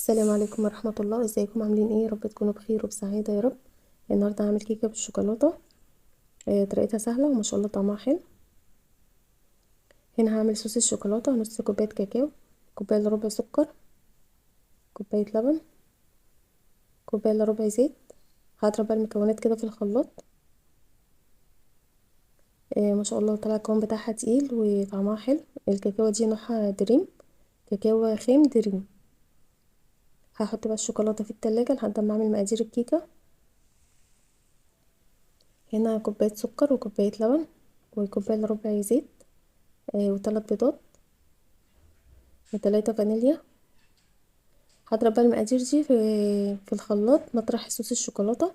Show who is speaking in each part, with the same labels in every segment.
Speaker 1: السلام عليكم ورحمة الله. ازيكم؟ عاملين ايه؟ يا رب تكونوا بخير وبسعادة يا رب. النهاردة هعمل كيكة بالشوكولاتة، طريقتها سهلة وما شاء الله طعمها حلو. هنا هعمل صوص الشوكولاتة: نص كوباية كاكاو، كوباية الا ربع سكر، كوباية لبن، كوباية الا ربع زيت. هضرب بقى المكونات كده في الخلاط. ما شاء الله طلع القوام بتاعها تقيل وطعمها حلو. الكاكاو دي نوعها دريم، كاكاو خام دريم. هحط بقى الشوكولاتة في التلاجة لحد ما اعمل مقادير الكيكة. هنا كوباية سكر وكوباية لبن وكوباية الا ربع زيت، وتلات بيضات وتلاتة فانيليا. هضرب بقى المقادير دي في الخلاط مطرح صوص الشوكولاتة،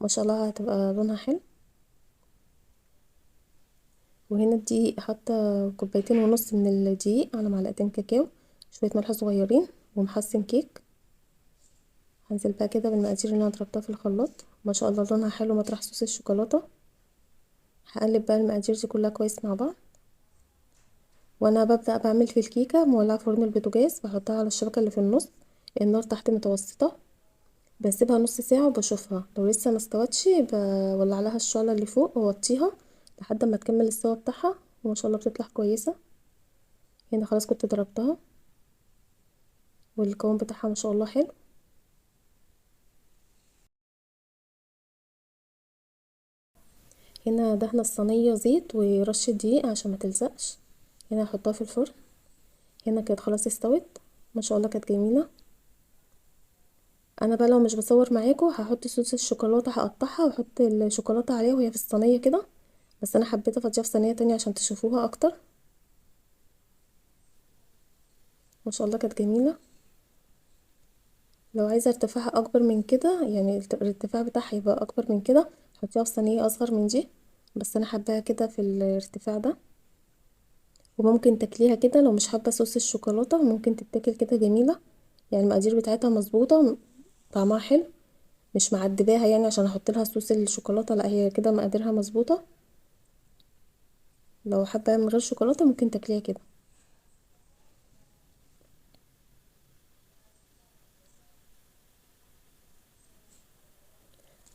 Speaker 1: ما شاء الله هتبقى لونها حلو. وهنا الدقيق، حاطه كوبايتين ونص من الدقيق على معلقتين كاكاو، شوية ملح صغيرين، ومحسن كيك. هنزل بقى كده بالمقادير اللي انا ضربتها في الخلاط، ما شاء الله لونها حلو مطرح صوص الشوكولاتة. هقلب بقى المقادير دي كلها كويس مع بعض. وانا ببدا بعمل في الكيكه مولعه فرن البوتاجاز، بحطها على الشبكة اللي في النص، النار تحت متوسطه، بسيبها نص ساعة وبشوفها لو لسه ما استوتش بولع لها الشعلة اللي فوق واوطيها لحد ما تكمل السوا بتاعها، وما شاء الله بتطلع كويسة. هنا خلاص كنت ضربتها والقوام بتاعها ما شاء الله حلو. هنا دهنه الصينية زيت ورشه دقيق عشان ما تلزقش. هنا هحطها في الفرن. هنا كانت خلاص استوت ما شاء الله، كانت جميلة. انا بقى لو مش بصور معاكم هحط صوص الشوكولاتة، هقطعها واحط الشوكولاتة عليها وهي في الصينية كده، بس انا حبيت افضيها في صينية تانية عشان تشوفوها اكتر. ما شاء الله كانت جميلة. لو عايزه ارتفاعها اكبر من كده، يعني الارتفاع بتاعها يبقى اكبر من كده، حطيها في صينية اصغر من دي، بس انا حباها كده في الارتفاع ده. وممكن تاكليها كده لو مش حابة صوص الشوكولاتة، ممكن تتاكل كده جميلة. المقادير بتاعتها مظبوطة، طعمها حلو، مش معدباها عشان احط لها صوص الشوكولاتة، لا هي كده مقاديرها مظبوطة. لو حابة من غير شوكولاتة ممكن تاكليها كده.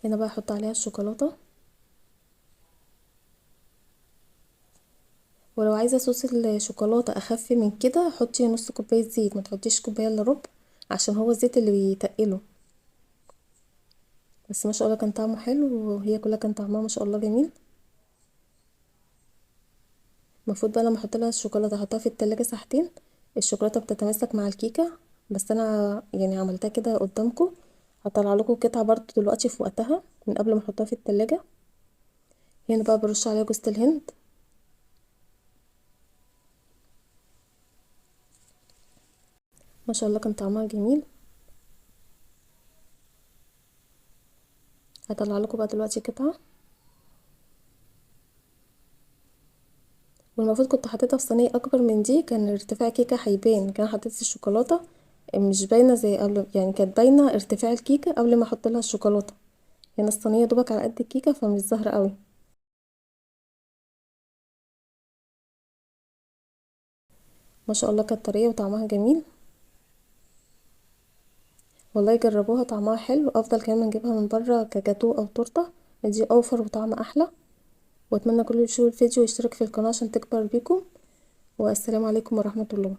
Speaker 1: هنا بقى احط عليها الشوكولاتة. ولو عايزه صوص الشوكولاتة اخف من كده حطي نص كوباية زيت، ما تحطيش كوباية الا ربع عشان هو الزيت اللي بيتقله. بس ما شاء الله كان طعمه حلو، وهي كلها كان طعمها ما شاء الله جميل. المفروض بقى لما احط لها الشوكولاتة احطها في التلاجة ساعتين، الشوكولاتة بتتماسك مع الكيكه. بس انا عملتها كده قدامكم، هطلع لكم قطعه برضو دلوقتي في وقتها من قبل ما احطها في التلاجة. هنا بقى برش عليها جوزة الهند. ما شاء الله كان طعمها جميل. هطلع لكم بقى دلوقتي قطعه. والمفروض كنت حطيتها في صينية اكبر من دي، كان ارتفاع كيكة هيبان. كان حطيت الشوكولاتة مش باينة زي قبل، يعني كانت باينة ارتفاع الكيكه قبل ما احط لها الشوكولاتة. الصينية دوبك على قد الكيكه فمش ظاهره قوي. ما شاء الله كانت طرية وطعمها جميل، والله جربوها طعمها حلو، افضل كمان ما نجيبها من بره كجاتو او تورته، دي اوفر وطعم احلى. واتمنى كل اللي يشوف الفيديو يشترك في القناة عشان تكبر بيكم. والسلام عليكم ورحمة الله.